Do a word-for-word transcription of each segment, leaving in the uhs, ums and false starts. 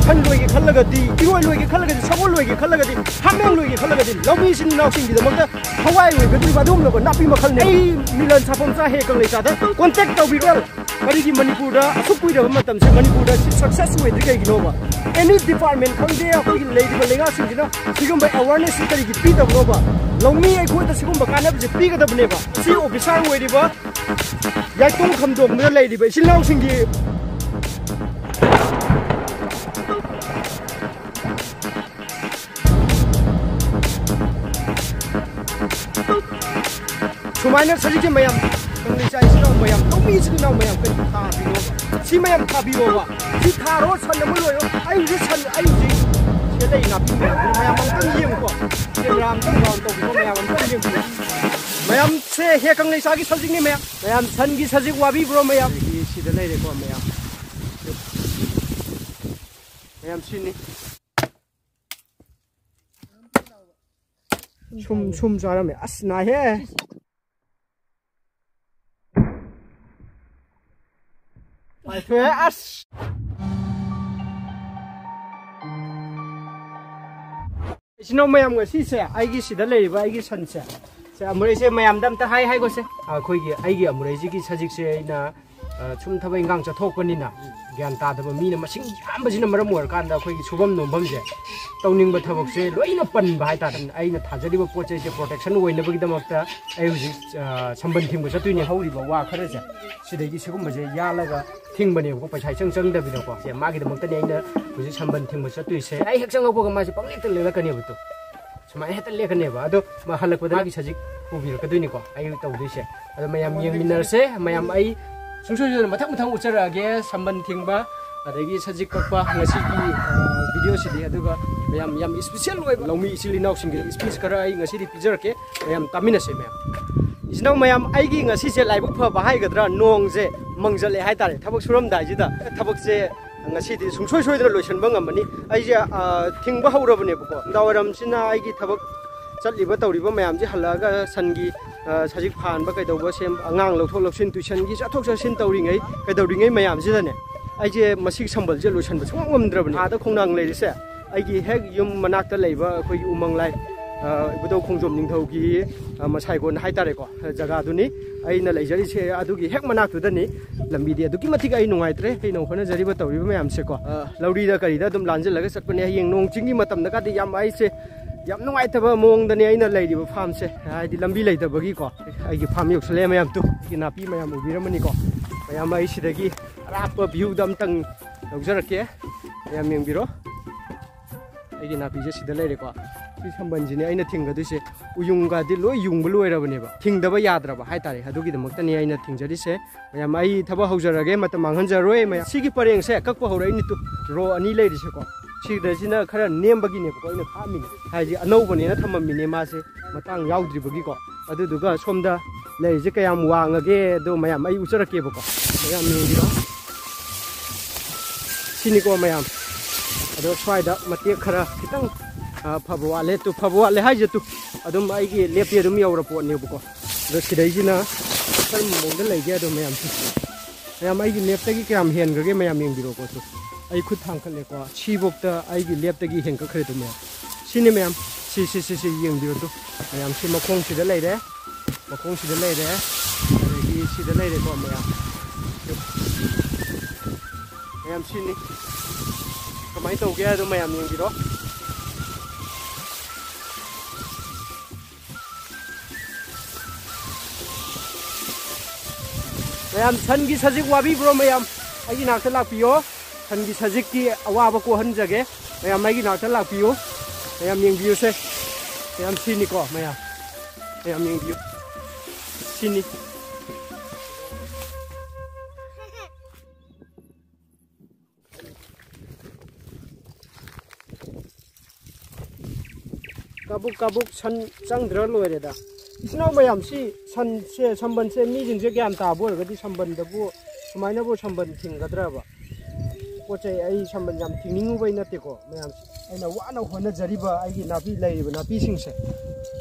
ꯁꯟ ꯂꯣꯏꯒꯦ ꯈꯜꯂꯒꯗꯤ, ꯏꯔꯣꯏ ꯂꯣꯏꯒꯦ ꯈꯜꯂꯒꯗꯤ, ꯁꯒꯣꯜ ꯂꯣꯏꯒꯦ ꯈꯜꯂꯒꯗꯤ, ꯍꯥꯃꯦꯡ ꯂꯣꯏꯒꯦ ꯈꯜꯂꯒꯗꯤ, ꯂꯧꯃꯤ ꯏꯆꯤꯟ ꯏꯅꯥꯎꯁꯤꯡꯒꯤꯗꯃꯛꯇ ꯊꯋꯥꯏ ꯑꯣꯏꯒꯗꯧꯔꯤꯕ ꯑꯗꯨꯒꯨꯝꯂꯕ ꯅꯥꯄꯤ ꯃꯈꯜꯅꯤ꯫ ꯑꯩ ꯃꯤꯂꯟ ꯁꯥꯐꯝꯆꯥ ꯍꯦ ꯀꯪꯂꯩꯆꯥꯗ contact ꯇꯧꯕꯤꯔꯣ꯫ ꯀꯔꯤꯒꯤ ꯃꯅꯤꯄꯨꯔꯗ ꯑꯁꯨꯛ ꯀꯨꯏꯔꯕ ꯃꯇꯝꯁꯦ ꯃꯅꯤꯄꯨꯔꯗ ꯁꯤ success ꯑꯣꯏꯗ꯭ꯔꯤ ꯀꯩꯒꯤꯅꯣꯕ? Any department ꯈꯪꯗꯦ, ꯑꯩꯈꯣꯏꯒꯤ ꯂꯩꯔꯤꯕ ꯂꯩꯉꯥꯛꯁꯤꯡꯁꯤꯅ ꯁꯤꯒꯨꯝꯕ awareness ꯁꯤ ꯀꯔꯤꯒꯤ ꯄꯤꯗꯕꯅꯣꯕ? ꯂꯧꯃꯤ ꯑꯩꯈꯣꯏꯗ ꯁꯤꯒꯨꯝꯕ ꯀꯥꯟꯅꯕꯁꯦ ꯄꯤꯒꯗꯕꯅꯦꯕ꯫ ꯁꯤ officer ꯑꯣꯏꯔꯤꯕ ꯌꯥꯏꯇꯣꯡ ꯈꯝꯗꯣꯡꯕꯗ ꯂꯩꯔꯤꯕ ꯏꯆꯤꯜ ꯏꯅꯥꯎꯁꯤꯡꯒꯤ ꯁꯨꯃꯥꯏꯅ ꯁꯖꯤꯛꯁꯦ ꯃꯌꯥꯝ, ꯀꯪꯂꯩꯆꯥ ꯏꯆꯤꯜ ꯏꯅꯥꯎ ꯃꯌꯥꯝ, ꯂꯧꯃꯤ ꯏꯆꯤꯜ ꯏꯅꯥꯎ ꯃꯌꯥꯝ, ꯀꯔꯤ ꯊꯥꯕꯤꯌꯣꯕ? ꯁꯤ ꯃꯌꯥꯝ ꯊꯥꯕꯤꯌꯣꯕ꯫ ꯁꯤ ꯊꯥꯔꯣ, ꯁꯟ ꯑꯃ ꯂꯣꯏꯔꯣ꯫ ꯑꯩ ꯍꯧꯖꯤꯛ ꯁꯟ, ꯑꯩ ꯍꯧꯖꯤꯛ ꯁꯤꯗ ꯂꯩ ꯅꯥꯄꯤ ꯃꯌꯥꯝꯁꯤꯅ ꯃꯌꯥꯝ ꯑꯝꯇꯪ ꯌꯦꯡꯉꯨꯀꯣ꯫ Camera ꯑꯝꯇꯪ round ꯇꯧꯕꯤꯌꯣ, ꯃꯌꯥꯝ ꯑꯝꯇꯪ ꯌꯦꯡꯕꯤꯌꯨ꯫ ꯃꯌꯥꯝꯁꯦ ꯍꯦ ꯀꯪꯂꯩꯆꯥꯒꯤ ꯁꯖꯤꯛꯅꯤ ꯃꯌꯥꯝ꯫ ꯃꯌꯥꯝ ꯁꯟꯒꯤ ꯁꯖꯤꯛ ꯋꯥꯕꯤꯕ꯭ꯔꯣ ꯃꯌꯥꯝ? ꯑꯗꯒꯤ ꯁꯤꯗ ꯂꯩꯔꯦꯀꯣ ꯃꯌꯥꯝ꯫ ꯃꯌꯥꯝ ꯁꯤꯅꯤ꯫ ꯁꯨꯝ, ꯁꯨꯝ ꯆꯥꯔꯝꯃꯦ꯫ ꯑꯁ, ꯅꯥꯏꯍꯦ꯫ ꯄꯥꯏꯊꯣꯛꯑꯦ, ꯑꯁ꯫ ꯏꯆꯤꯟ ꯏꯅꯥꯎ ꯃꯌꯥꯝ, ꯉꯁꯤꯁꯦ ꯑꯩꯒꯤ ꯁꯤꯗ ꯂꯩꯔꯤꯕ ꯑꯩꯒꯤ ꯁꯟꯁꯦ, ꯁꯦ, ꯑꯃꯨꯔꯩꯁꯦ ꯃꯌꯥꯝꯗ ꯑꯝꯇ ꯍꯥꯏ, ꯍꯥꯏꯒꯣꯁꯦ꯫ ꯑꯩꯈꯣꯏꯒꯤ, ꯑꯩꯒꯤ ꯑꯃꯨꯔꯩꯁꯤꯒꯤ ꯁꯖꯤꯛꯁꯦ ꯑꯩꯅ ꯑ, ꯁꯨꯝ ꯊꯕꯛ ꯏꯪꯈꯥꯡ ꯆꯠꯊꯣꯛꯄꯅꯤꯅ ꯒ꯭ꯌꯥꯟ ꯇꯥꯗꯕ ꯃꯤꯅ ꯃꯁꯤꯡ ꯌꯥꯝꯕꯁꯤꯅ ꯃꯔꯝ ꯑꯣꯏꯔꯀꯥꯟꯗ ꯑꯩꯈꯣꯏꯒꯤ ꯁꯨꯐꯝ ꯅꯣꯝꯐꯝꯁꯦ, ꯇꯧꯅꯤꯡꯕ ꯊꯕꯛꯁꯦ ꯂꯣꯏꯅ ꯄꯟꯕ ꯍꯥꯏꯇꯥꯔꯦ꯫ ꯑꯩꯅ ꯊꯥꯖꯔꯤꯕ ꯄꯣꯠ ꯆꯩꯁꯦ protection ꯑꯣꯏꯅꯕꯒꯤꯗꯃꯛꯇ ꯑꯩ ꯍꯧꯖꯤꯛ, ꯑ, ꯁꯝꯕꯟ ꯊꯤꯡꯕ ꯆꯠꯇꯣꯏꯅꯦ꯫ ꯍꯧꯔꯤꯕ ꯋꯥ ꯈꯔꯁꯦ ꯁꯤꯗꯒꯤ ꯁꯤꯒꯨꯝꯕꯁꯦ ꯌꯥꯜꯂꯒ ꯊꯤꯡꯕꯅꯦꯕꯀꯣ, ꯄꯩꯁꯥ ꯏꯆꯪ ꯆꯪꯗꯕꯤꯗꯀꯣ꯫ ꯁꯦ, ꯃꯥꯒꯤꯗꯃꯛꯇꯅꯦ ꯑꯩꯅ ꯍꯧꯖꯤꯛ ꯁꯝꯕꯟ ꯊꯤꯡꯕ ꯆꯠꯇꯣꯏꯁꯦ꯫ ꯑꯩ ꯍꯦꯛ ꯆꯪꯉꯛꯄꯒ ꯃꯥꯁꯦ ꯄꯪꯂꯦꯛꯇ ꯂꯦꯛꯂꯛꯀꯅꯦꯕ꯫ ꯇꯨ, ꯁꯨꯃꯥꯏꯅ ꯍꯦꯛꯇ ꯂꯦꯛꯀꯅꯦꯕ꯫ ꯑꯗꯣ ꯃꯥ ꯍꯜꯂꯛꯄꯗ ꯃꯥꯒꯤ ꯁꯖꯤꯛ ꯄꯨꯕꯤꯔꯛꯀꯗꯣꯏꯅꯤꯀꯣ꯫ ꯑꯩ ꯇꯧꯗꯣꯏꯁꯦ꯫ ꯑꯗꯣ ꯃꯌꯥꯝ ꯌꯦꯡꯃꯤꯟꯅꯔꯁꯦ꯫ ꯃꯌꯥꯝ ꯑꯩ ꯁꯨꯡꯁꯣꯏ ꯁꯣꯏꯗꯅ ꯃꯊꯪ ꯃꯊꯪ ꯎꯠꯆꯔꯛꯑꯒꯦ꯫ ꯁꯝꯕꯟ ꯊꯤꯡꯕ, ꯑꯗꯒꯤ ꯁꯖꯤꯛ ꯀꯛꯄ, ꯉꯁꯤꯒꯤ, ꯑ, video ꯁꯤꯗꯤ꯫ ꯑꯗꯨꯒ ꯃꯌꯥꯝ ꯌꯥꯝ special ꯑꯣꯏꯕ ꯂꯧꯃꯤ ꯏꯆꯤꯜ ꯏꯅꯥꯎꯁꯤꯡꯒꯤ speech ꯈꯔ ꯑꯩ ꯉꯁꯤꯗꯤ ꯄꯤꯖꯔꯛꯀꯦ꯫ ꯃꯌꯥꯝ ꯇꯥꯃꯤꯟꯅꯁꯦ ꯃꯌꯥꯝ꯫ ꯏꯆꯤꯟ ꯏꯅꯥꯎ ꯃꯌꯥꯝ, ꯑꯩꯒꯤ ꯉꯁꯤꯁꯦ ꯂꯥꯏꯕꯛ ꯐꯕ ꯍꯥꯏꯒꯗ꯭ꯔꯥ, ꯅꯣꯡꯁꯦ ꯃꯪꯖꯜꯂꯛꯑꯦ ꯍꯥꯏꯇꯥꯔꯦ꯫ ꯊꯕꯛ ꯁꯨꯔꯝꯗꯥꯏꯁꯤꯗ ꯊꯕꯛꯁꯦ ꯉꯁꯤꯗꯤ ꯁꯨꯡꯁꯣꯏ ꯁꯣꯏꯗꯅ ꯂꯣꯏꯁꯤꯟꯕ ꯉꯝꯃꯅꯤ꯫ ꯑꯩꯁꯦ, ꯑ, ꯊꯤꯡꯕ ꯍꯧꯔꯕꯅꯦꯕꯀꯣ꯫ ꯅꯨꯡꯗꯥꯡꯋꯥꯏꯔꯝꯁꯤꯅ ꯑꯩꯒꯤ ꯊꯕꯛ ꯆꯠꯂꯤꯕ ꯇꯧꯔꯤꯕ ꯃꯌꯥꯝꯁꯦ ꯍꯜꯂꯛꯑꯒ ꯁꯟꯒꯤ, ꯑ, ꯁꯖꯤꯛ ꯐꯥꯟꯕ ꯀꯩꯗꯧꯕ ꯁꯦꯝ, ꯑꯉꯥꯡ ꯂꯧꯊꯣꯛ ꯂꯧꯁꯤꯟ, tuition ꯒꯤ ꯆꯠꯊꯣꯛ ꯆꯠꯁꯤꯟ ꯇꯧꯔꯤꯉꯩ, ꯀꯩꯗꯧꯔꯤꯉꯩ ꯃꯌꯥꯝꯁꯤꯗꯅꯦ, ꯑꯩꯁꯦ ꯃꯁꯤꯒꯤ ꯁꯝꯕꯜꯁꯦ ꯂꯣꯏꯁꯟꯕ ꯁꯨꯡꯉꯝ ꯉꯝꯗ꯭ꯔꯕꯅꯤ꯫ ꯑꯥꯗ ꯈꯣꯡꯅꯥꯡ ꯂꯩꯔꯤꯁꯦ ꯑꯩꯒꯤ ꯍꯦꯛ ꯌꯨꯝ ꯃꯅꯥꯛꯇ ꯂꯩꯕ ꯑꯩꯈꯣꯏꯒꯤ ꯎꯃꯪ ꯂꯥꯏ, ꯑ, ꯏꯕꯨꯙꯧ ꯈꯣꯡꯖꯣꯝ ꯅꯤꯡꯊꯧꯒꯤ, ꯑ, ꯃꯁꯥꯏꯒꯣꯟ ꯍꯥꯏꯇꯥꯔꯦꯀꯣ, ꯖꯒꯥꯗꯨꯅꯤ꯫ ꯑꯩꯅ ꯂꯩꯖꯔꯤꯁꯦ ꯑꯗꯨꯒꯤ ꯍꯦꯛ ꯃꯅꯥꯛꯇꯨꯗꯅꯤ꯫ ꯂꯝꯕꯤꯗꯤ ꯑꯗꯨꯛꯀꯤ ꯃꯇꯤꯛ ꯑꯩ ꯅꯨꯡꯉꯥꯏꯇ꯭ꯔꯦ, ꯑꯩꯅ ꯍꯣꯠꯅꯖꯔꯤꯕ ꯇꯧꯔꯤꯕ ꯃꯌꯥꯝꯁꯦꯀꯣ꯫ ꯑ, ꯂꯧꯔꯤꯗ ꯀꯔꯤꯗ ꯑꯗꯨꯝ ꯂꯥꯟꯁꯤꯜꯂꯒ ꯆꯠꯄꯅꯦ꯫ ꯍꯌꯦꯡ ꯅꯣꯡ ꯆꯤꯡꯒꯤ ꯃꯇꯝꯗꯒꯗꯤ ꯌꯥꯝ ꯑꯩꯁꯦ ꯌꯥꯝ ꯅꯨꯡꯉꯥꯏꯇꯕ ꯃꯑꯣꯡꯗꯅꯦ ꯑꯩꯅ ꯂꯩꯔꯤꯕ ꯐꯥꯝꯁꯦ, ꯍꯥꯏꯗꯤ ꯂꯝꯕꯤ ꯂꯩꯇꯕꯒꯤꯀꯣ꯫ ꯑꯩꯒꯤ ꯐꯥꯝ ꯌꯧꯁꯜꯂꯛꯑꯦ ꯃꯌꯥꯝ꯫ ꯇꯨ, ꯑꯩꯒꯤ ꯅꯥꯄꯤ ꯃꯌꯥꯝ ꯎꯕꯤꯔꯝꯃꯅꯤꯀꯣ꯫ ꯃꯌꯥꯝ ꯑꯩ ꯁꯤꯗꯒꯤ ꯑꯔꯥꯞꯄ ꯚ꯭ꯌꯨꯗ ꯑꯝꯇꯪ ꯂꯧꯖꯔꯛꯀꯦ꯫ ꯃꯌꯥꯝ ꯌꯦꯡꯕꯤꯔꯣ꯫ ꯑꯩꯒꯤ ꯅꯥꯄꯤꯁꯦ ꯁꯤꯗ ꯂꯩꯔꯦꯀꯣ꯫ ꯁꯤ ꯁꯝꯕꯜꯁꯤꯅꯦ ꯑꯩꯅ ꯊꯤꯡꯒꯗꯣꯏꯁꯦ꯫ ꯎꯌꯨꯡꯒꯗꯤ ꯂꯣꯏ ꯌꯨꯡꯕ ꯂꯣꯏꯔꯕꯅꯦꯕ꯫ ꯊꯤꯡꯗꯕ ꯌꯥꯗ꯭ꯔꯕ ꯍꯥꯏꯇꯥꯔꯦ꯫ ꯑꯗꯨꯒꯤꯗꯃꯛꯇꯅꯤ ꯑꯩꯅ ꯊꯤꯡꯖꯔꯤꯁꯦ꯫ ꯃꯌꯥꯝ, ꯑꯩ ꯊꯕꯛ ꯍꯧꯖꯔꯒꯦ, ꯃꯇꯝ ꯃꯥꯡꯍꯟꯖꯔꯣꯏ꯫ ꯃꯌꯥꯝ, ꯁꯤꯒꯤ ꯄꯔꯦꯡꯁꯦ ꯀꯛꯄ ꯍꯧꯔꯛꯏꯅꯤ꯫ ꯇꯨ, ꯔꯣ ꯑꯅꯤ ꯂꯩꯔꯤꯁꯦꯀꯣ꯫ ꯁꯤꯗꯁꯤꯅ ꯈꯔ ꯅꯦꯝꯕꯒꯤꯅꯦꯕꯀꯣ ꯑꯩꯅ ꯈꯥꯛꯑꯝꯃꯤꯅꯦ꯫ ꯍꯥꯏꯗꯤ ꯑꯅꯧꯕꯅꯦꯅ ꯊꯝꯃꯝꯃꯤꯅꯦ ꯃꯥꯁꯦ, ꯃꯇꯥꯡ ꯌꯥꯎꯗ꯭ꯔꯤꯕꯒꯤꯀꯣ꯫ ꯑꯗꯨꯗꯨꯒ ꯁꯣꯝꯗ ꯂꯩꯔꯤꯁꯦ ꯀꯌꯥꯝ ꯋꯥꯡꯉꯒꯦ ꯑꯗꯣ ꯃꯌꯥꯝ ꯑꯩ ꯎꯠꯆꯔꯛꯀꯦꯕꯀꯣ꯫ ꯃꯌꯥꯝ ꯌꯦꯡꯕꯤꯔꯣ꯫ ꯁꯤꯅꯤꯀꯣ ꯃꯌꯥꯝ꯫ ꯑꯗꯣ ꯁ꯭ꯋꯥꯏꯗ ꯃꯇꯦꯛ ꯈꯔ ꯈꯤꯇꯪ, ꯑ, ꯐꯕ ꯋꯥꯠꯂꯦ꯫ ꯇꯨ, ꯐꯕ ꯋꯥꯠꯂꯦ ꯍꯥꯏꯁꯦ ꯇꯨ, ꯑꯗꯨꯝ ꯑꯩꯒꯤ ꯂꯦꯞꯇꯤ ꯑꯗꯨꯝ ꯌꯧꯔ ꯄꯣꯠꯅꯦꯕꯀꯣ꯫ ꯑꯗꯣ ꯁꯤꯗꯩꯁꯤꯅ ꯀꯔꯝꯕ ꯃꯑꯣꯡꯗ ꯂꯩꯒꯦ ꯑꯗꯣ ꯃꯌꯥꯝꯁꯦ꯫ ꯃꯌꯥꯝ, ꯑꯩꯒꯤ ꯂꯦꯞꯇꯒꯤ ꯀꯌꯥꯝ ꯍꯦꯟꯈ꯭ꯔꯒꯦ ꯃꯌꯥꯝ ꯌꯦꯡꯕꯤꯔꯣꯀꯣ꯫ ꯇꯨ, ꯑꯩ ꯈꯨꯠ ꯊꯥꯡꯒꯠꯂꯦꯀꯣ꯫ ꯁꯤꯐꯧꯇ ꯑꯩꯒꯤ ꯂꯦꯞꯇꯒꯤ ꯍꯦꯟꯒꯠꯈ꯭ꯔꯦ꯫ ꯇꯨ ꯃꯌꯥꯝ, ꯁꯤꯅꯤ ꯃꯌꯥꯝ꯫ ꯁꯤ, ꯁꯤ, ꯁꯤ, ꯁꯤ ꯌꯦꯡꯕꯤꯔꯣ꯫ ꯇꯨ ꯃꯌꯥꯝ, ꯁꯤ ꯃꯈꯣꯡꯁꯤꯗ ꯂꯩꯔꯦ, ꯃꯈꯣꯡꯁꯤꯗ ꯂꯩꯔꯦ, ꯑꯗꯒꯤ ꯁꯤꯗ ꯂꯩꯔꯦꯀꯣ ꯃꯌꯥꯝ꯫ ꯃꯌꯥꯝ, ꯁꯤꯅꯤ꯫ ꯀꯃꯥꯏꯅ ꯇꯧꯒꯦ ꯍꯥꯏꯗꯣ ꯃꯌꯥꯝ ꯌꯦꯡꯕꯤꯔꯣ꯫ ꯃꯌꯥꯝ, ꯁꯟꯒꯤ ꯁꯖꯤꯛ ꯋꯥꯕꯤꯕ꯭ꯔꯣ ꯃꯌꯥꯝ? ꯑꯩꯒꯤ ꯅꯥꯛꯇ ꯂꯥꯛꯄꯤꯌꯣ꯫ ꯁꯟꯒꯤ ꯁꯖꯤꯛꯀꯤ ꯑꯋꯥꯕ ꯀꯣꯛꯍꯟꯖꯒꯦ꯫ ꯃꯌꯥꯝ, ꯑꯩꯒꯤ ꯅꯥꯛꯇ ꯂꯥꯛꯄꯤꯌꯨ꯫ ꯃꯌꯥꯝ ꯌꯦꯡꯕꯤꯌꯨꯁꯦ꯫ ꯃꯌꯥꯝ, ꯁꯤꯅꯤꯀꯣ ꯃꯌꯥꯝ꯫ ꯃꯌꯥꯝ ꯌꯦꯡꯕꯤꯌꯨ꯫ ꯁꯤꯅꯤ꯫ ꯀꯥꯕꯨꯛ ꯀꯥꯕꯨꯛ ꯁꯟ ꯆꯪꯗ꯭ꯔ ꯂꯣꯏꯔꯦꯗ꯫ ꯏꯆꯤꯟ ꯏꯅꯥꯎ ꯃꯌꯥꯝ, ꯁꯤ ꯁꯟꯁꯦ, ꯁꯝꯕꯟꯁꯦ ꯃꯤꯁꯤꯡꯁꯦ ꯒ꯭ꯌꯥꯟ ꯇꯥꯕ ꯑꯣꯏꯔꯒꯗꯤ ꯁꯝꯕꯟꯗꯕꯨ ꯁꯨꯃꯥꯏꯅꯕꯨ ꯁꯝꯕꯟ ꯊꯤꯡꯒꯗ꯭ꯔꯕ? ꯄꯣꯠ ꯆꯩ ꯑꯩ ꯁꯝꯕꯟ ꯌꯥꯝ ꯊꯤꯡꯅꯤꯡꯉꯨꯕꯩ ꯅꯠꯇꯦꯀꯣ ꯃꯌꯥꯝꯁꯦ꯫ ꯑꯩꯅ ꯋꯥꯅ ꯍꯣꯠꯅꯖꯔꯤꯕ ꯑꯩꯒꯤ ꯅꯥꯄꯤ, ꯂꯩꯔꯤꯕ ꯅꯥꯄꯤꯁꯤꯡꯁꯦ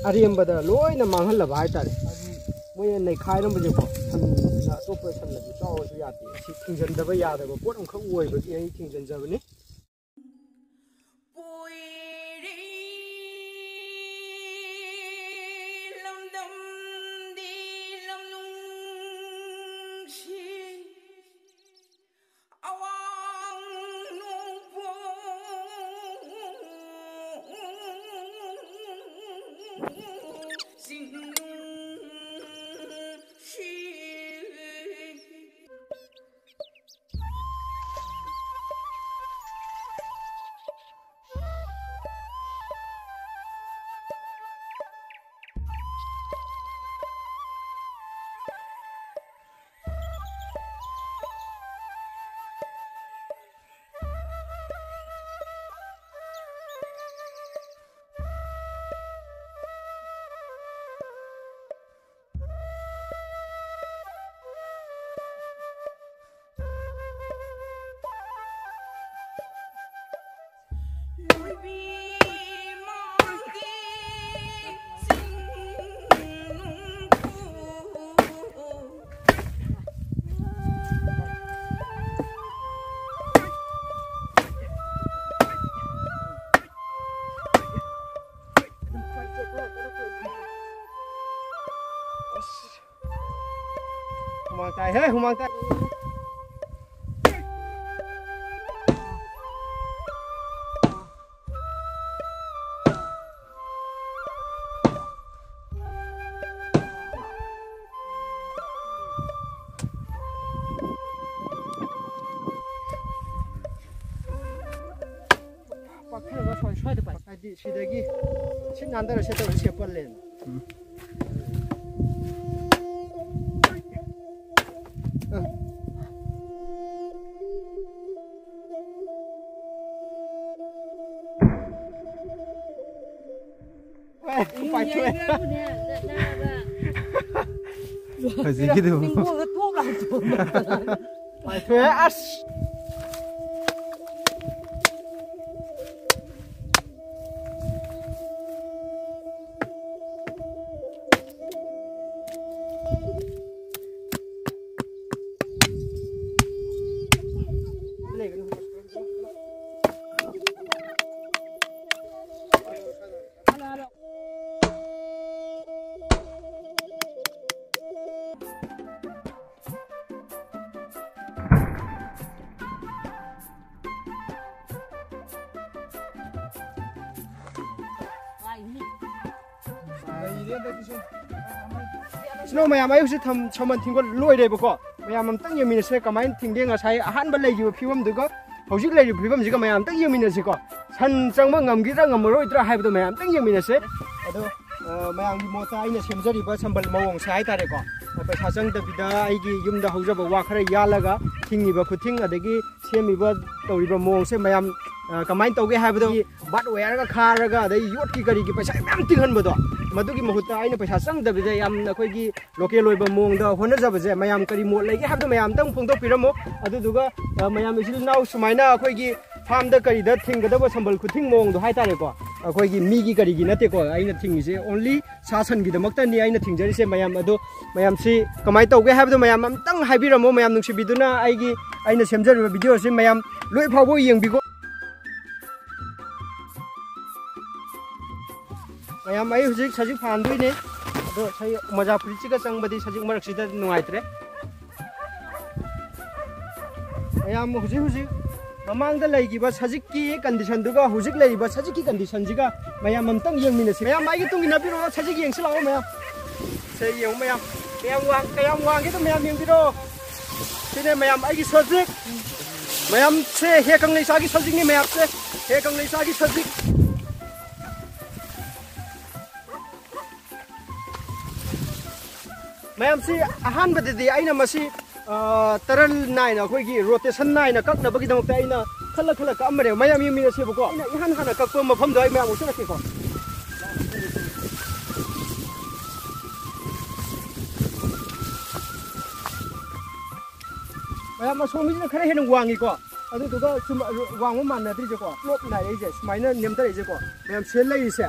ꯑꯔꯦꯝꯕꯗ ꯂꯣꯏꯅ ꯃꯥꯡꯍꯜꯂꯕ ꯍꯥꯏꯇꯥꯔꯦ꯫ ꯃꯣꯏꯅ ꯅꯩꯈꯥꯏꯔꯝꯕꯁꯦꯀꯣ, ꯁꯟꯅ ꯑꯇꯣꯞꯄ ꯁꯟꯅꯗꯤ ꯆꯥꯎꯔꯁꯨ ꯌꯥꯗꯦ꯫ ꯑꯁꯤ ꯊꯤꯡꯖꯤꯟꯗꯕ ꯌꯥꯗꯕ ꯄꯣꯠ ꯑꯃꯈꯛ ꯑꯣꯏꯕꯒꯤ ꯑꯩ ꯊꯤꯡꯖꯤꯟꯖꯕꯅꯤ꯫ ꯍꯨꯃꯥꯡ ꯇꯥꯏꯍꯦ, ꯍꯨꯃꯥꯡ ꯇꯥꯏ꯫ ꯄꯥꯛꯊꯔꯒ ꯁ꯭ꯋꯥꯏ, ꯁ꯭ꯋꯥꯏꯗ ꯄꯥꯏ꯫ ꯍꯥꯏꯗꯤ ꯁꯤꯗꯒꯤ ꯁꯤ ꯅꯥꯟꯊꯔ ꯁꯦꯠꯇꯕ ꯁꯦꯞ ꯄꯜꯂꯦꯅ꯫ ꯎꯝ꯫ ꯑꯦ, ꯄꯥꯏꯊꯣꯛꯑꯦ꯫ ꯍꯧꯖꯤꯛꯀꯤꯗꯨ꯫ ꯅꯤꯡꯒꯣꯜꯗ ꯇꯣꯛ ꯂꯥꯎ ꯊꯣꯛꯑꯦ꯫ ꯄꯥꯏꯊꯣꯛꯑꯦ, ꯑꯁ꯫ ꯏꯆꯤꯟ ꯏꯅꯥꯎ ꯃꯌꯥꯝ, ꯑꯩ ꯍꯧꯖꯤꯛ ꯊꯝ-, ꯁꯝꯕꯜ ꯊꯤꯡꯕ ꯂꯣꯏꯔꯦꯕꯀꯣ꯫ ꯃꯌꯥꯝ ꯑꯝꯇꯪ ꯌꯦꯡꯃꯤꯟꯅꯁꯦ, ꯀꯃꯥꯏꯅ ꯊꯤꯡꯒꯦ, ꯉꯁꯥꯏ ꯑꯍꯥꯟꯕ ꯂꯩꯈꯤꯕ ꯐꯤꯕꯝꯗꯨꯒ ꯍꯧꯖꯤꯛ ꯂꯩꯔꯤꯕ ꯐꯤꯕꯝꯁꯤꯒ ꯃꯌꯥꯝ ꯑꯝꯇꯪ ꯌꯦꯡꯃꯤꯟꯅꯁꯤꯀꯣ꯫ ꯁꯟ ꯆꯪꯕ ꯉꯝꯈꯤꯗ꯭ꯔꯥ ꯉꯝꯃꯔꯣꯏꯗ꯭ꯔꯥ ꯍꯥꯏꯕꯗꯣ ꯃꯌꯥꯝ ꯑꯝꯇꯪ ꯌꯦꯡꯃꯤꯟꯅꯁꯦ꯫ ꯑꯗꯣ, ꯑ, ꯃꯌꯥꯝꯒꯤ ꯃꯣꯠꯇ ꯑꯩꯅ ꯁꯦꯝꯖꯔꯤꯕ ꯁꯝꯕꯜ ꯃꯑꯣꯡꯁꯦ ꯍꯥꯏꯇꯥꯔꯦꯀꯣ, ꯄꯩꯁꯥ ꯆꯪꯗꯕꯤꯗ ꯑꯩꯒꯤ ꯌꯨꯝꯗ ꯍꯧꯖꯕ ꯋꯥ ꯈꯔ ꯌꯥꯜꯂꯒ ꯊꯤꯡꯉꯤꯕ ꯈꯨꯊꯤꯡ, ꯑꯗꯒꯤ ꯁꯦꯝꯃꯤꯕ ꯇꯧꯔꯤꯕ ꯃꯑꯣꯡꯁꯦ ꯃꯌꯥꯝ, ꯑ, ꯀꯃꯥꯏꯅ ꯇꯧꯒꯦ ꯍꯥꯏꯕꯗꯣ, ꯕꯥꯔꯠ ꯋꯦꯌꯔꯒ ꯈꯥꯔꯒ, ꯑꯗꯩ ꯌꯣꯠꯀꯤ ꯀꯔꯤꯒꯤ ꯄꯩꯁꯥ ꯃꯌꯥꯝ ꯇꯤꯡꯍꯟꯕꯗꯣ, ꯃꯗꯨꯒꯤ ꯃꯍꯨꯠꯇ ꯑꯩꯅ ꯄꯩꯁꯥ ꯆꯪꯗꯕꯤꯗ ꯌꯥꯝꯅ ꯑꯩꯈꯣꯏꯒꯤ ꯂꯣꯀꯦꯜ ꯑꯣꯏꯕ ꯃꯑꯣꯡꯗ ꯍꯣꯠꯅꯖꯕꯁꯦ ꯃꯌꯥꯝ ꯀꯔꯤ ꯃꯣꯠ ꯂꯩꯒꯦ ꯍꯥꯏꯕꯗꯣ ꯃꯌꯥꯝ ꯑꯝꯇꯪ ꯐꯣꯡꯗꯣꯛꯄꯤꯔꯝꯃꯣ꯫ ꯑꯗꯨꯗꯨꯒ, ꯑ, ꯃꯌꯥꯝ ꯏꯆꯤꯜ ꯏꯅꯥꯎ ꯁꯨꯃꯥꯏꯅ ꯑꯩꯈꯣꯏꯒꯤ ꯐꯥꯔꯝꯗ ꯀꯔꯤꯗ ꯊꯤꯡꯒꯗꯕ ꯁꯝꯕꯜ ꯈꯨꯊꯤꯡ ꯃꯑꯣꯡꯗꯣ ꯍꯥꯏꯇꯥꯔꯦꯀꯣ, ꯑꯩꯈꯣꯏꯒꯤ ꯃꯤꯒꯤ ꯀꯔꯤꯒꯤ ꯅꯠꯇꯦꯀꯣ ꯑꯩꯅ ꯊꯤꯡꯉꯤꯁꯦ, only ꯁꯥ ꯁꯟꯒꯤꯗꯃꯛꯇꯅꯤ ꯑꯩꯅ ꯊꯤꯡꯖꯔꯤꯁꯦ ꯃꯌꯥꯝ꯫ ꯑꯗꯣ ꯃꯌꯥꯝꯁꯤ ꯀꯃꯥꯏꯅ ꯇꯧꯒꯦ ꯍꯥꯏꯕꯗꯣ ꯃꯌꯥꯝ ꯑꯝꯇꯪ ꯍꯥꯏꯕꯤꯔꯝꯃꯣ꯫ ꯃꯌꯥꯝ ꯅꯨꯡꯁꯤꯕꯤꯗꯨꯅ ꯑꯩꯒꯤ, ꯑꯩꯅ ꯁꯦꯝꯖꯔꯤꯕ ꯚꯤꯗꯤꯑꯣꯁꯤ ꯃꯌꯥꯝ ꯂꯣꯏ ꯐꯥꯎꯕ ꯌꯦꯡꯕꯤꯀꯣ꯫ ꯃꯌꯥꯝ, ꯑꯩ ꯍꯧꯖꯤꯛ ꯁꯖꯤꯛ ꯐꯥꯟꯗꯣꯏꯅꯦ꯫ ꯑꯗꯣ ꯁꯖꯤꯛ, ꯃꯣꯖꯥ ꯐꯨꯔꯤꯠꯁꯤꯒ ꯆꯪꯕꯗꯤ ꯁꯖꯤꯛ ꯃꯔꯛꯁꯤꯗ ꯅꯨꯡꯉꯥꯏꯇ꯭ꯔꯦ꯫ ꯃꯌꯥꯝ, ꯍꯧꯖꯤꯛ ꯍꯧꯖꯤꯛ ꯃꯃꯥꯡꯗ ꯂꯩꯈꯤꯕ ꯁꯖꯤꯛꯀꯤ ꯀꯟꯗꯤꯁꯟꯗꯨꯒ ꯍꯧꯖꯤꯛ ꯂꯩꯔꯤꯕ ꯁꯖꯤꯛꯀꯤ ꯀꯟꯗꯤꯁꯟꯁꯤꯒ ꯃꯌꯥꯝ ꯑꯝꯇꯪ ꯌꯦꯡꯃꯤꯟꯅꯁꯤ꯫ ꯃꯌꯥꯝ, ꯑꯩꯒꯤ ꯇꯨꯡ ꯏꯟꯅꯕꯤꯔꯛꯑꯣ, ꯁꯖꯤꯛ ꯌꯦꯡꯁꯤ ꯂꯥꯛꯑꯣ ꯃꯌꯥꯝ꯫ ꯁꯦ, ꯌꯦꯡꯉꯨ ꯃꯌꯥꯝ, ꯀꯌꯥꯝ ꯋꯥꯡ-, ꯀꯌꯥꯝ ꯋꯥꯡꯒꯦꯗꯣ ꯃꯌꯥꯝ ꯌꯦꯡꯕꯤꯔꯣ꯫ ꯁꯤꯅꯦ ꯃꯌꯥꯝ ꯑꯩꯒꯤ ꯁꯖꯤꯛ꯫ ꯃꯌꯥꯝꯁꯦ ꯍꯦ ꯀꯪꯂꯩꯁꯥꯒꯤ ꯁꯖꯤꯛꯅꯤ ꯃꯌꯥꯝꯁꯦ꯫ ꯍꯦ ꯀꯪꯂꯩꯁꯥꯒꯤ ꯁꯖꯤꯛ꯫ ꯃꯌꯥꯝꯁꯤ ꯑꯍꯥꯟꯕꯗꯗꯤ ꯑꯩꯅ ꯃꯁꯤ, ꯑ, ꯇꯔꯟ ꯅꯥꯏꯅ, ꯑꯩꯈꯣꯏꯒꯤ ꯔꯣꯇꯦꯁꯟ ꯅꯥꯏꯅ ꯀꯛꯅꯕꯒꯤꯗꯃꯛꯇ ꯑꯩꯅ ꯈꯜꯂ ꯈꯜꯂ ꯀꯛꯑꯝꯕꯅꯦꯕ꯫ ꯃꯌꯥꯝ ꯌꯦꯡꯃꯤꯟꯅꯁꯦꯕꯀꯣ꯫ ꯑꯩꯅ ꯏꯍꯥꯟ ꯍꯥꯟꯅ ꯀꯛꯄ ꯃꯐꯝꯗꯣ ꯑꯩ ꯃꯌꯥꯝ ꯎꯠꯆꯔꯛꯀꯦꯀꯣ꯫ ꯃꯌꯥꯝ ꯑꯁꯣꯝꯒꯤꯁꯤꯅ ꯈꯔ ꯍꯦꯟꯅ ꯋꯥꯡꯉꯤꯀꯣ꯫ ꯑꯗꯨꯗꯨꯒ ꯁꯨꯝ ꯋꯥꯡꯕ ꯃꯥꯟꯅꯗ꯭ꯔꯤꯁꯦꯀꯣ, ꯁ꯭ꯂꯣꯞ ꯅꯥꯏꯔꯛꯏꯁꯦ, ꯁꯨꯃꯥꯏꯅ ꯅꯦꯝꯊꯔꯛꯏꯁꯦꯀꯣ꯫ ꯃꯌꯥꯝ ꯁꯤꯗ ꯂꯩꯔꯤꯁꯦ,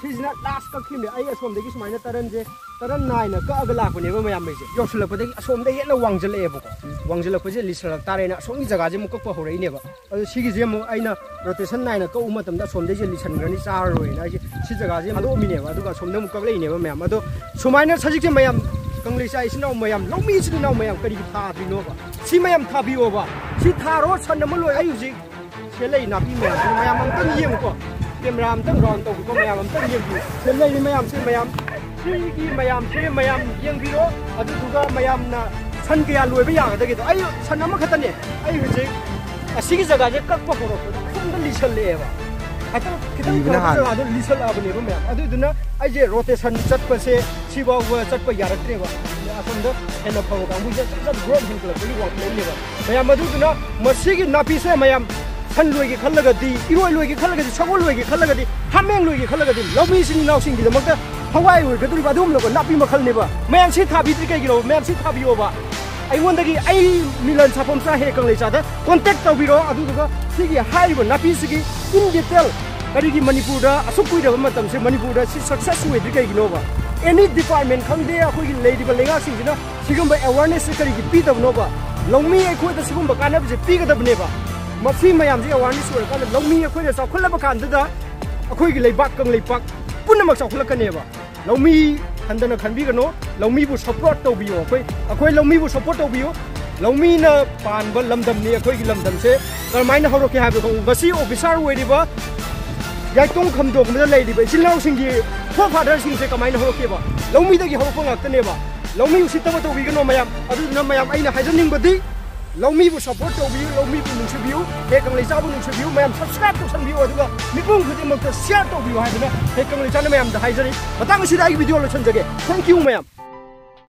ꯁꯤꯁꯤꯅ ꯂꯥꯁ ꯀꯛꯈꯤꯕꯅꯦ꯫ ꯑꯩ ꯑꯁꯣꯝꯗꯒꯤ ꯁꯨꯃꯥꯏꯅ ꯇꯔꯟꯁꯦ, ꯇꯔꯟ ꯅꯥꯏꯅ ꯀꯛꯑꯒ ꯂꯥꯛꯄꯅꯦꯕ ꯃꯌꯥꯝ ꯑꯩꯁꯦ꯫ ꯌꯧꯁꯤꯜꯂꯛꯄꯗꯒꯤ ꯑꯁꯣꯝꯗ ꯍꯦꯟꯅ ꯋꯥꯡꯖꯜꯂꯛꯑꯦꯕꯀꯣ꯫ ꯋꯥꯡꯖꯜꯂꯛꯄꯁꯦ ꯂꯤꯁꯜꯂꯛ ꯇꯥꯔꯦꯅ ꯑꯁꯣꯝꯒꯤ ꯖꯒꯥꯁꯦ ꯑꯃꯨꯛ ꯀꯛꯄ ꯍꯧꯔꯛꯏꯅꯦꯕ꯫ ꯑꯗꯨ ꯁꯤꯒꯤꯁꯦ ꯑꯃꯨꯛ ꯑꯩꯅ ꯔꯣꯇꯦꯁꯟ ꯅꯥꯏꯅ ꯀꯛꯎ ꯃꯇꯝꯗ ꯑꯁꯣꯝꯗꯩꯁꯦ ꯂꯤꯁꯟꯈ꯭ꯔꯅꯤ, ꯆꯥꯔꯔꯣꯏꯅ ꯑꯩꯁꯦ ꯁꯤ ꯖꯒꯥꯁꯦ ꯊꯥꯗꯣꯛꯑꯝꯃꯤꯅꯦꯕ꯫ ꯑꯗꯨꯒ ꯑꯁꯣꯝꯗ ꯑꯃꯨꯛ ꯀꯛꯂꯛꯏꯅꯦꯕ ꯃꯌꯥꯝ꯫ ꯑꯗꯣ ꯁꯨꯃꯥꯏꯅ ꯁꯖꯤꯛꯁꯦ ꯃꯌꯥꯝ, ꯀꯪꯂꯩꯁꯥ ꯏꯆꯤꯟ ꯏꯅꯥꯎ ꯃꯌꯥꯝ, ꯂꯧꯃꯤ ꯏꯆꯤꯟ ꯏꯅꯥꯎ ꯃꯌꯥꯝ, ꯀꯔꯤꯒꯤ ꯊꯥꯗ꯭ꯔꯤꯅꯣꯕ? ꯁꯤ ꯃꯌꯥꯝ ꯊꯥꯕꯤꯌꯣꯕ꯫ ꯁꯤ ꯊꯥꯔꯣ, ꯁꯟ ꯑꯃ ꯂꯣꯏ꯫ ꯑꯩ ꯍꯧꯖꯤꯛ ꯁꯤꯗ ꯂꯩ ꯅꯥꯄꯤ ꯃꯌꯥꯝꯁꯤꯅ ꯃꯌꯥꯝ ꯑꯝꯇꯪ ꯌꯦꯡꯉꯨꯀꯣ꯫ ꯀꯦꯃꯦꯔꯥ ꯑꯝꯇꯪ ꯔꯥꯎꯟ ꯇꯧꯕꯀꯣ, ꯃꯌꯥꯝ ꯑꯝꯇꯪ ꯌꯦꯡꯕꯤꯌꯨ꯫ ꯁꯤꯗ ꯂꯩꯔꯤ ꯃꯌꯥꯝꯁꯦ ꯃꯌꯥꯝ ꯁꯤꯒꯤ ꯃꯌꯥꯝꯁꯦ ꯃꯌꯥꯝ ꯌꯦꯡꯕꯤꯔꯣ꯫ ꯑꯗꯨꯗꯨꯒ ꯃꯌꯥꯝꯅ ꯁꯟ ꯀꯌꯥ ꯂꯣꯏꯕ ꯌꯥꯒꯗꯒꯦꯗꯣ? ꯑꯩ ꯁꯟ ꯑꯃꯈꯛꯇꯅꯦ꯫ ꯑꯩ ꯍꯧꯖꯤꯛ ꯑꯁꯤꯒꯤ ꯖꯒꯥꯁꯦ ꯀꯛꯄ ꯍꯧꯔꯛꯄꯗ ꯈꯤꯇꯪꯗ ꯂꯤꯁꯜꯂꯛꯑꯦꯕ꯫ ꯍꯦꯛꯇ ꯈꯤꯇꯪ ꯂꯤꯕꯅ ꯐꯕ ꯍꯥꯟꯅ꯫ ꯖꯒꯥꯗꯣ ꯂꯤꯁꯜꯂꯛꯑꯕꯅꯦꯕ ꯃꯌꯥꯝ꯫ ꯑꯗꯨꯗꯨꯅ ꯑꯩꯁꯦ ꯔꯣꯇꯦꯁꯟ ꯆꯠꯄꯁꯦ ꯁꯤꯐꯥꯎꯕ ꯆꯠꯄ ꯌꯥꯔꯛꯇ꯭ꯔꯦꯕ꯫ ꯑꯁꯣꯝꯗ ꯍꯦꯟꯅ ꯐꯕ ꯀꯥꯡꯕꯨꯁꯦ ꯆꯠ ꯆꯠ ꯒ꯭ꯔꯣꯠ ꯍꯦꯟꯒꯠꯂꯛꯄꯒꯤ ꯋꯥꯈꯜꯂꯣꯟꯅꯦꯕ ꯃꯌꯥꯝ꯫ ꯑꯗꯨꯗꯨꯅ ꯃꯁꯤꯒꯤ ꯅꯥꯄꯤꯁꯦ ꯃꯌꯥꯝ ꯁꯟ ꯂꯣꯏꯒꯦ ꯈꯜꯂꯒꯗꯤ, ꯏꯔꯣꯏ ꯂꯣꯏꯒꯦ ꯈꯜꯂꯒꯗꯤ, ꯁꯒꯣꯜ ꯂꯣꯏꯒꯦ ꯈꯜꯂꯒꯗꯤ, ꯍꯥꯃꯦꯡ ꯂꯣꯏꯒꯦ ꯈꯜꯂꯒꯗꯤ ꯂꯧꯃꯤ ꯏꯆꯤꯟ ꯏꯅꯥꯎꯁꯤꯡꯒꯤꯗꯃꯛꯇ ꯊꯋꯥꯏ ꯑꯣꯏꯒꯗꯧꯔꯤꯕ ꯑꯗꯨꯒꯨꯝꯂꯕ ꯅꯥꯄꯤ ꯃꯈꯜꯅꯦꯕ꯫ ꯃꯌꯥꯝ ꯁꯤ ꯊꯥꯕꯤꯗ꯭ꯔꯤ ꯀꯩꯒꯤꯅꯣ? ꯃꯌꯥꯝ ꯁꯤ ꯊꯥꯕꯤꯌꯣꯕ꯫ ꯑꯩꯉꯣꯟꯗꯒꯤ, ꯑꯩ ꯃꯤꯂꯟ ꯁꯥꯐꯝꯆꯥ ꯍꯦꯛ ꯀꯪꯂꯩꯆꯥꯗ ꯀꯣꯟꯇꯦꯛ ꯇꯧꯕꯤꯔꯣ꯫ ꯑꯗꯨꯗꯨꯒ ꯁꯤꯒꯤ ꯍꯥꯏꯔꯤꯕ ꯅꯥꯄꯤꯁꯤꯒꯤ ꯏꯟ ꯗꯤꯇꯦꯜ ꯀꯔꯤꯒꯤ ꯃꯅꯤꯄꯨꯔꯗ ꯑꯁꯨꯛ ꯀꯨꯏꯔꯕ ꯃꯇꯝꯁꯦ ꯃꯅꯤꯄꯨꯔꯗ ꯁꯤ ꯁꯛꯁꯦꯁ ꯑꯣꯏꯗ꯭ꯔꯤ ꯀꯩꯒꯤꯅꯣꯕ? ꯑꯦꯅꯤ ꯗꯤꯄꯥꯔꯠꯃꯦꯟ ꯈꯪꯗꯦ, ꯑꯩꯈꯣꯏꯒꯤ ꯂꯩꯔꯤꯕ ꯂꯩꯉꯥꯛꯁꯤꯡꯁꯤꯅ ꯁꯤꯒꯨꯝꯕ ꯑꯦꯋꯥꯔꯅꯦꯁꯁꯦ ꯀꯔꯤꯒꯤ ꯄꯤꯗꯕꯅꯣꯕ? ꯂꯧꯃꯤ ꯑꯩꯈꯣꯏꯗ ꯁꯤꯒꯨꯝꯕ ꯀꯥꯟꯅꯕꯁꯦ ꯄꯤꯒꯗꯕꯅꯦꯕ꯫ ꯃꯁꯤ ꯃꯌꯥꯝꯁꯦ ꯑꯦꯋꯥꯔꯅꯦꯁ ꯑꯣꯏꯔꯀꯥꯟꯗ ꯂꯧꯃꯤ ꯑꯩꯈꯣꯏꯅ ꯆꯥꯎꯈꯠꯂꯕ ꯀꯥꯟꯗꯨꯗ ꯑꯩꯈꯣꯏꯒꯤ ꯂꯩꯕꯥꯛ ꯀꯪꯂꯩꯄꯥꯛ ꯄꯨꯝꯅꯃꯛ ꯆꯥꯎꯈꯠꯂꯛꯀꯅꯦꯕ꯫ ꯂꯧꯃꯤ ꯍꯟꯊꯅ ꯈꯟꯕꯤꯒꯅꯨ꯫ ꯂꯧꯃꯤꯕꯨ ꯁꯞꯄꯣꯔꯠ ꯇꯧꯕꯤꯌꯨ꯫ ꯑꯩꯈꯣꯏ, ꯑꯩꯈꯣꯏ ꯂꯧꯃꯤꯕꯨ ꯁꯞꯄꯣꯔꯠ ꯇꯧꯕꯤꯌꯨ꯫ ꯂꯧꯃꯤꯅ ꯄꯥꯟꯕ ꯂꯝꯗꯝꯅꯤ ꯑꯩꯈꯣꯏꯒꯤ ꯂꯝꯗꯝꯁꯦ꯫ ꯀꯔꯝꯍꯥꯏꯅ ꯍꯧꯔꯛꯀꯦ ꯍꯥꯏꯕꯗꯣ ꯈꯪꯕ꯭ꯔꯥ? ꯉꯁꯤ ꯑꯣꯐꯤꯁꯥꯔ ꯑꯣꯏꯔꯤꯕ ꯌꯥꯏꯇꯣꯡ ꯈꯝꯗꯣꯡꯕꯗ ꯂꯩꯔꯤꯕ ꯏꯆꯤꯜ ꯏꯅꯥꯎꯁꯤꯡꯒꯤ ꯐꯣꯔ ꯐꯥꯗꯔꯁꯤꯡꯁꯦ ꯀꯃꯥꯏꯅ ꯍꯧꯔꯛꯀꯦꯕ? ꯂꯧꯃꯤꯗꯒꯤ ꯍꯧꯔꯛꯄ ꯉꯥꯛꯇꯅꯦꯕ꯫ ꯂꯧꯃꯤ ꯎꯁꯤꯠꯇꯕ ꯇꯧꯕꯤꯒꯅꯣ ꯃꯌꯥꯝ꯫ ꯑꯗꯨꯗꯨꯅ ꯃꯌꯥꯝ ꯑꯩꯅ ꯍꯥꯏꯖꯅꯤꯡꯕꯗꯤ ꯂꯧꯃꯤꯕꯨ ꯁꯞꯄꯣꯔꯠ ꯇꯧꯕꯤꯌꯨ, ꯂꯧꯃꯤꯕꯨ ꯅꯨꯡꯁꯤꯕꯤꯌꯨ, ꯍꯦꯛ ꯀꯪꯂꯩꯆꯥꯕꯨ ꯅꯨꯡꯁꯤꯕꯤꯌꯨ, ꯃꯌꯥꯝ ꯁꯕꯁꯀ꯭ꯔꯥꯏꯕ ꯇꯧꯁꯟꯕꯤꯌꯨ, ꯑꯗꯨꯒ ꯃꯤꯄꯨꯝ ꯈꯨꯗꯤꯡꯃꯛꯇ ꯁꯤꯌꯥꯔ ꯇꯧꯕꯤꯌꯨ ꯍꯥꯏꯗꯅ ꯍꯦꯛ ꯀꯪꯂꯩꯆꯥꯅ ꯃꯌꯥꯝꯗ ꯍꯥꯏꯖꯔꯤ꯫ ꯃꯇꯥꯡ ꯑꯁꯤꯗ ꯑꯩꯒꯤ ꯚꯤꯗꯤꯑꯣ ꯂꯣꯏꯁꯤꯟꯖꯒꯦ꯫ Thank you ꯃꯌꯥꯝ꯫